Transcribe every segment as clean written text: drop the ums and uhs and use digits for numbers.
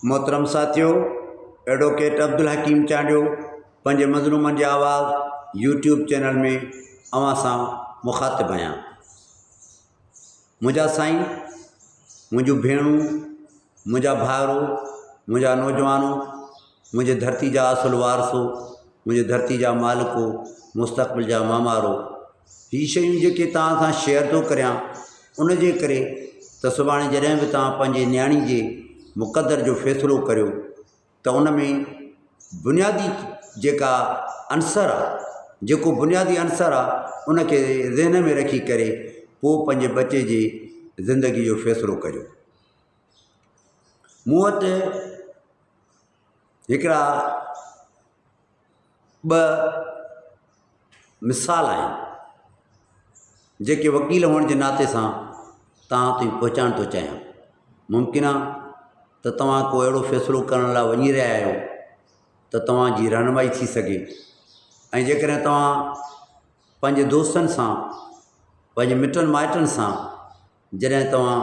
محترم ساٿيو ايڊووڪيٽ عبدالحڪيم چانڊيو پنهنجي مظلومن جي آواز يوٽيوب چينل ۾ اوهان سان مخاطب آهيان. منهنجا سائين، منهنجون ڀيڻون، منهنجا ڀائرو، منهنجا نوجوانو، منهنجي ڌرتي جا اصل وارثو، منهنجي ڌرتي جا مالڪو، مستقبل جا معمارو، هي شيون جيڪي توهان سان شيئر ٿو ڪريان ان جي ڪري ته سڀاڻي جڏهن به توهان پنهنجي نياڻي جي مقدر جو فيصلو ڪريو ته ان ۾ بنيادي جيڪا عنصر آهي جيڪو بنيادي عنصر آهي ان کي ذهن ۾ رکي ڪري پوء پنهنجي ٻچي جي زندگي جو فيصلو ڪريو. مون وٽ هڪڙا ٻه مثال آهن جيڪي وڪيل هئڻ جي ناتي سان توهان تائين پهچائڻ ٿو چاهيان. ممڪن آهي ته توهان ڪو اهڙو فيصلو ڪرڻ لاء وڃي رهيا آهيو ته توهان جي رهنمائي ٿي سگهي ۽ جيڪڏهن توهان پنهنجي دوستن سان پنهنجي مٽن مائٽن سان جڏهن توهان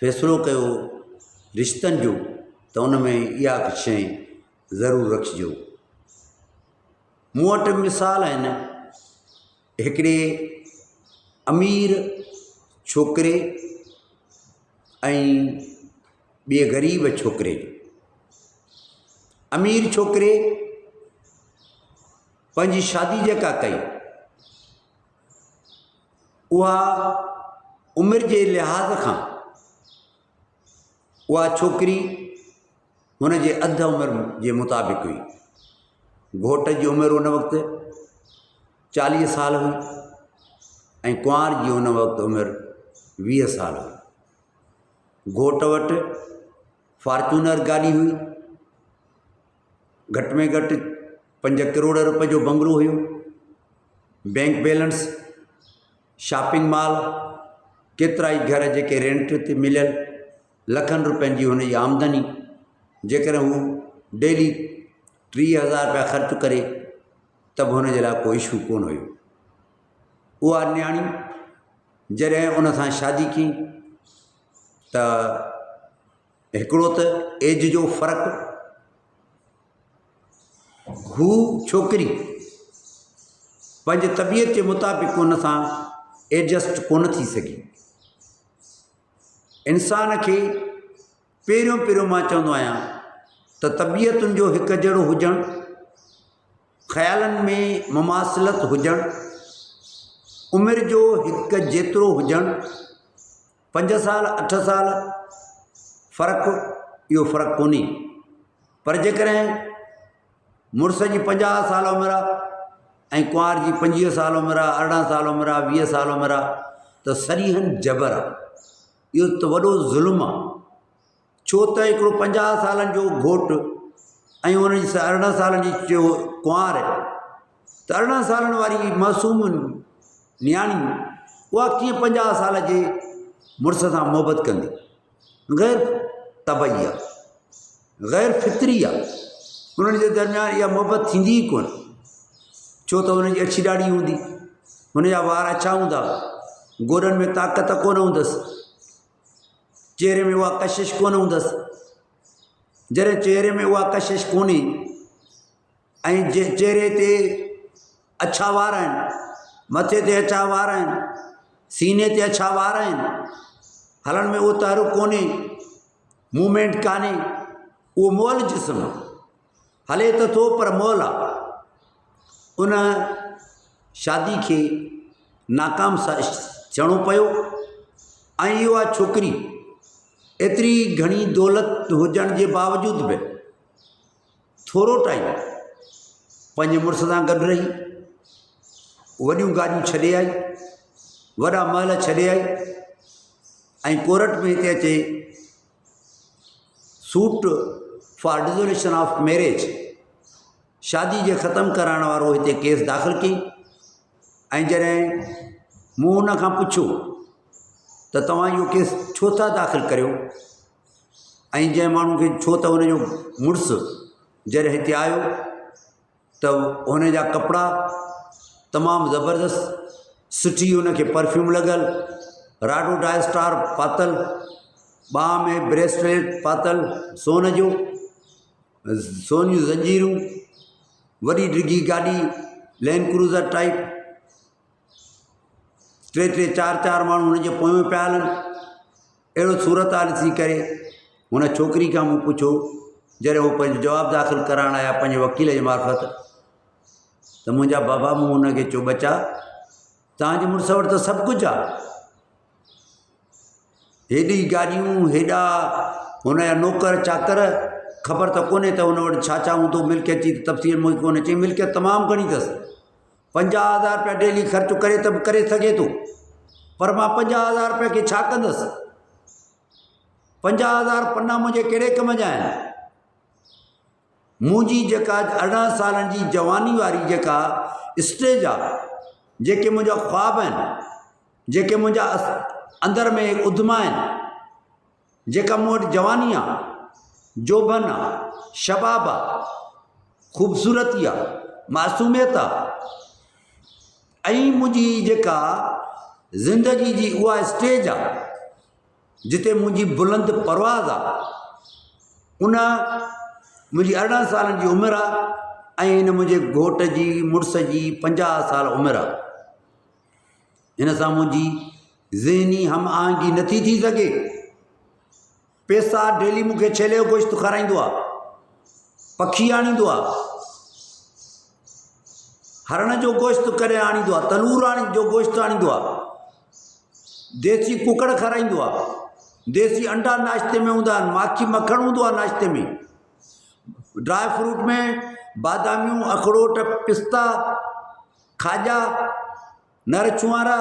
فيصلو ڪيو رشتن جو ته ان ۾ اها شيء ضرور رکجو. مون وٽ مثال آهن هڪڙي امير ڇوڪري ۽ ٻئي غريب ڇوڪري جو. امير ڇوڪري پنهنجي شادي جيڪا ڪئي اها عمر جي لحاظ کان اها ڇوڪري هن جي اڌ عمر جي مطابق هئي. گهوٽ جي عمر ان وقت 40 سال هئي ۽ ڪنوار جي ان وقت عمر 20 سال هئي. گهوٽ وٽ فارچونر گاڏي هئي. گهٽ ۾ گهٽ 5 ڪروڙ روپين جو بنگلو هيو. بينڪ بيلنس، شاپنگ مال، ڪيترائي گهر جيڪي رينٽ تي مليل، لکن روپين جي هن جي آمدني، جيڪڏهن هو ڊيلي 30,000 روپيا خرچ ڪري ته به هن جي لاء ڪو اشو ڪونه هيو. اها نياڻي جڏهن ان سان شادي ڪئي ته هڪڙو ته ايج جو فرق، هو ڇوڪري پنهنجي طبيعت جي مطابق ان سان ايڊجسٽ ڪونه ٿي سگهي. انسان کي پهريون پهريون مان چوندو آهيان ته طبيعتن جو هڪ جهڙو هجڻ، خيالن ۾ مماثلت هجڻ، عمر جو هڪ جيترو هجڻ، 5 سال 8 سال فرق اهو فرق ڪونهي پر جيڪڏهن مڙس جي 50 سال عمر آهي ۽ ڪنوار جي 25 سال عمر آهي، 18 سال عمر آهي، 20 سال عمر آهي ته صريحن جبر آهي. اهو ته وڏو ظلم آهي. ڇو ته هڪڙو 50 سالن جو گهوٽ ۽ ان جي 18 سالن جي ڪنوار ته 18 سالن واري معصوم نياڻي اها ڪيئن 50 سال جي مڙس سان محبت ڪندي؟ غير طبعي آهي، غير فطري آهي. انهن جي درميان اها محبت ٿيندي ئي ڪونه، ڇو ته هن جي اڇي ڏاڙهي هوندي، هن جا وار اڇا هوندا، گوڏن ۾ طاقت ڪونه هوندس، چهري ۾ اها ڪشش ڪونه هوندس. جڏهن چهري ۾ اها ڪشش ڪونهي ۽ چهري تي اڇا وار آهن، مٿي تي اڇا وار آهن، سيني تي اڇا وار آهن، هلڻ ۾ اهو تحرڪ ڪونهي، موومينٽ ڪانهي، اهو مئل جسم آهي. هلي ته ٿو پر مئل آهي. ان شادي کي ناڪام ٿيڻو پيو ۽ اها ڇوڪري ايتري گهڻي دولت هجڻ جي باوجود به ٿورو ٽائيم پنهنجي مڙس سان گڏ رهي، وڏيون گاڏيون ڇڏي آئي، وڏا محل ڇڏي آئي ۽ ڪورٽ ۾ هتي اچي suit for dissolution of marriage شادي جي ختم ڪرائڻ وارو هتي ڪيس داخل ڪيائين ۽ جڏهن مون هن کان پڇيو ته توهان اهو ڪيس ڇو ٿا داخل ڪريو؟ ۽ جنهن ماڻهو کي ڇو ته هن جو مڙس جڏهن هتي آيو ته هن جا ڪپڙا تمام زبردست سٺي هن کي پرفيوم لڳل راڊو ڊاء اسٽار پاتل. ٻانهن ۾ بريسليٽ پاتل سون جو، سون جون زنجيرون، وڏي ڊگهي گاڏي لينڊ ڪروزر ٽائيپ، ٽي ٽي چار چار ماڻهو هن جي پويان پيا هلن. اهڙو صورت حال ڏسي ڪري هن ڇوڪري کان مون پڇيو جڏهن هو پنهنجو جواب داخل ڪرائڻ آيا پنهنجي وڪيل جي معرفت ته منهنجا بابا مون هن کي چيو ٻچا توهان جي مڙس وٽ ته سڀ ڪجهه آهي هيڏي گاڏيون هيڏا هن جا نوڪر چاڪر خبر ته ڪونهي ته هن وٽ ڇا ڇا هوندو ملڪيت جي تفصيل مون کي ڪونهي چئي ملڪيت تمام گهڻي اٿس 50,000 رپيا ڊيلي خرچ ڪري ته به ڪري سگهي ٿو پر مان 50,000 رپيا کي ڇا ڪندس 50,000 پنا منهنجي ڪهڙي ڪم جا آهن منهنجي جيڪا 18 سالن جي جواني واري جيڪا اسٽيج آهي جيڪي منهنجا خواب آهن جيڪي منهنجا اندر ۾ اڌما آهن جيڪا مون وٽ جواني آ، جوڀن آ، شباب آ، خوبصورتي آ، معصوميت آ ۽ منهنجي جيڪا زندگي جي اها اسٽيج آ جتي منهنجي بلند پرواز آ ان منهنجي 18 سالن جي عمر آ ۽ ان منهنجي گهوٽ جي مڙس جي 50 سال عمر آ. هن سان منهنجي ذهني هم آهنگي نٿي ٿي سگهي. پيسا ڊيلي مون کي ڇيلي جو گوشت کارائيندو آ، پکي آڻيندو آ، هرڻ جو گوشت ڪڏهن آڻيندو آ، تلور آڻي جو گوشت آڻيندو آ، ديسي ڪڪڙ کارائيندو آ، ديسي انڊا ناشتي ۾ هوندا آهن، ماکي مکڻ هوندو آ ناشتي ۾، ڊراء فروٽ ۾ باداميون، اکڙوٽ، پستا، کاڄا، نر ڇوهارا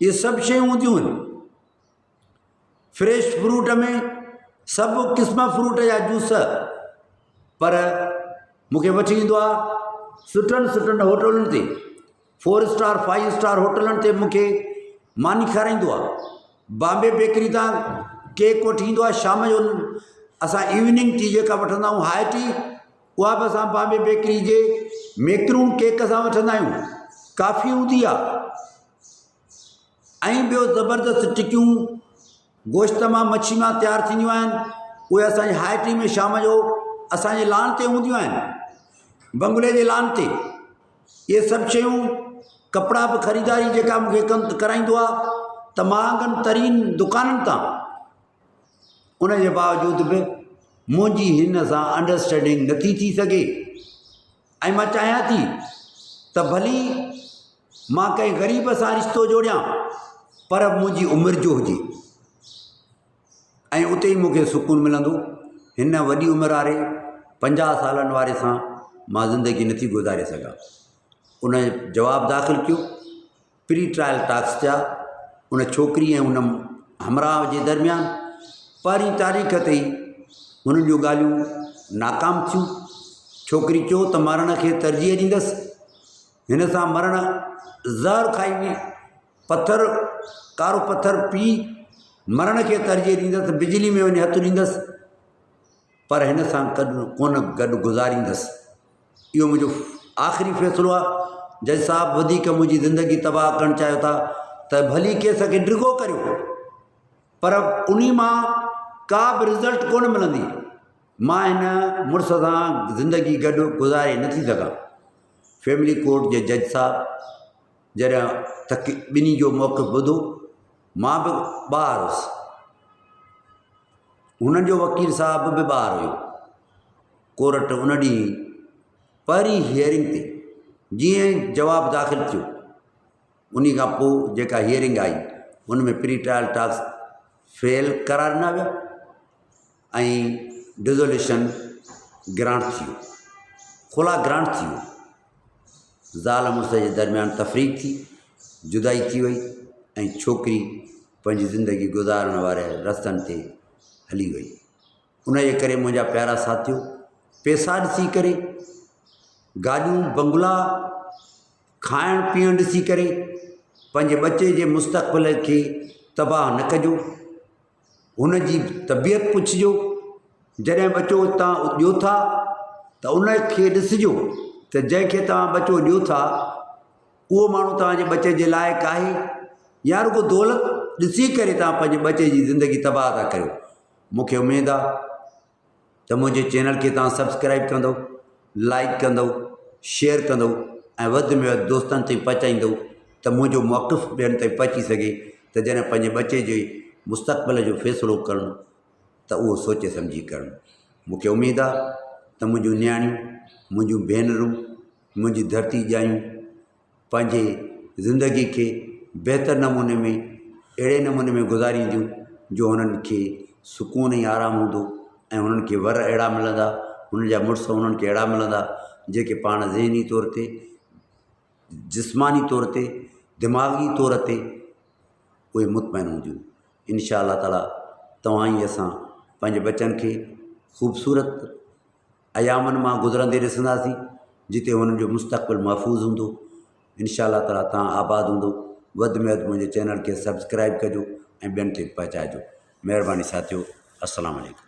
اهي سڀ شيون هونديون آهن. فريش فروٽ ۾ سڀ قسم فروٽ جا جوس پر مون کي وٺي ايندو آهي سٺن سٺن هوٽلن تي فور اسٽار فائيو اسٽار هوٽلن تي مون کي ماني کارائيندو آهي بامبي بيڪري تان ڪيڪ وٺي ايندو آهي شام جو اسان ايوننگ ٽي جيڪا وٺندا آهيون هاء ٽي اها به اسان بامبي بيڪري جي ميڪرون ڪيڪ سان وٺندا آهيون ڪافي هوندي آهي ۽ ٻيو زبردست ٽڪيون گوشت مان مڇي مان تيار ٿينديون آهن اهي اسانجي هاء ٽي ۾ شام جو اسانجي لان تي هونديون آهن بنگلي جي لان تي اهي سڀ شيون ڪپڙا به خريداري جيڪا مونکي ڪم ڪرائيندو آهي ته مهانگن ترين دڪانن تان ان جي باوجود به منهنجي هن سان انڊراسٽينڊنگ نٿي ٿي سگهي ۽ مان چاهيان ٿي ته ڀلي مان ڪنهن غريب سان رشتو جوڙيان پر منهنجي عمر جو هجي ۽ اتي ئي مون کي سڪون ملندو هن وڏي عمر واري 50 سالن واري سان مان زندگي نٿي گذاري سگهان ان جواب داخل ڪيو پري ٽرائل ٽاڪس ٿيا ان ڇوڪري ۽ ان همراهه جي درميان پهرين تاريخ تي ئي هنن جون ڳالهيون ناڪام ٿيون ڇوڪري چيو ته مرڻ کي ترجيح ڏيندس هن سان مرڻ زهر کائي پٿر ڪارو پٿر پي مرڻ کي ترجيح ڏيندس بجلي ۾ وڃي هٿ ڏيندس پر هن سان گڏ ڪونه گڏ گذاريندس. اهو منهنجو آخري فيصلو آهي. جج صاحب وڌيڪ منهنجي زندگي تباهه ڪرڻ چاهيو ٿا ته ڀلي ڪيس کي ڊگهو ڪريو پر انهي مان ڪا به رزلٽ ڪونه ملندي. مان هن مڙس سان زندگي گڏ گذاري نٿي سگهان. فيملي ڪورٽ جي جج صاحب جڏهن تڪ ٻنهي جو موقف ٻڌو مان به ٻاهر هوس. هنن جو وڪيل صاحب به ٻاهر هيو. ڪورٽ ان ڏينهن پهرين هيئرنگ تي جيئن ئي جواب داخل ٿيو انهي کان پوء جيڪا هيئرنگ آئي ان ۾ پري ٽرائل ٽاسڪ فيل قرار ڏنا ويا ۽ ڊزوليشن گرانٽ ٿي ويو خلا گرانٽ ٿي ويو زال مڙس جي درميان تفريق ٿي جدائي ٿي وئي ۽ ڇوڪري پنهنجي زندگي گذارڻ واري رستن تي هلي وئي. ان جي ڪري منهنجا پيارا ساٿيو پئسا ڏسي ڪري گاڏيون بنگلا کائڻ پيئڻ ڏسي ڪري پنهنجي ٻچي جي مستقبل کي تباهه نه ڪجو هن جي طبيعت پڇجو جڏهن ٻچو تان ڏيو ٿا ته ان کي ڏسجو ته جنهن کي توهان ٻچو ڏيو ٿا اهو ماڻهو توهان جي ٻچي جي لائق آهي يا رڳو دولت ڏسي ڪري توهان پنهنجي ٻچي جي زندگي تباهه ٿا ڪريو. مون کي اميد آ ته منهنجي چينل کي توهان سبسڪرائب ڪندو، لائيڪ ڪندو، شيئر ڪندو ۽ وڌ ۾ وڌ دوستن تائين پهچائيندو ته منهنجو موقف ٻين تائين پهچي سگهي ته جڏهن پنهنجي ٻچي جي مستقبل جو فيصلو ڪرڻ ته اهو سوچي سمجهي ڪرڻ. مون کي اميد آ ته منهنجون نياڻيون، منهنجون ڀينرون، منهنجي ڌرتي ڄايون پنهنجي زندگي کي بهتر نموني ۾ اهڙي نموني ۾ گذارينديون جو هنن کي سڪون ۽ آرام هوندو ۽ هنن کي ور اهڙا ملندا هنن جا مڙس هنن کي اهڙا ملندا جيڪي پاڻ ذهني طور تي جسماني طور تي دماغي طور تي اهي مطمئن هونديون انشاء الله تعاليٰ توهان ئي اسان پنهنجي ٻچن کي خوبصورت ايامن مان گذرندي ڏسنداسين جتي هنن جو مستقبل محفوظ هوندو انشاء الله تعاليٰ توهان آباد هوندو وڌ ۾ وڌ منهنجي چينل کي سبسڪرائب ڪجو ۽ ٻين تائين پهچائجو مهرباني ساٿيو السلام عليڪم.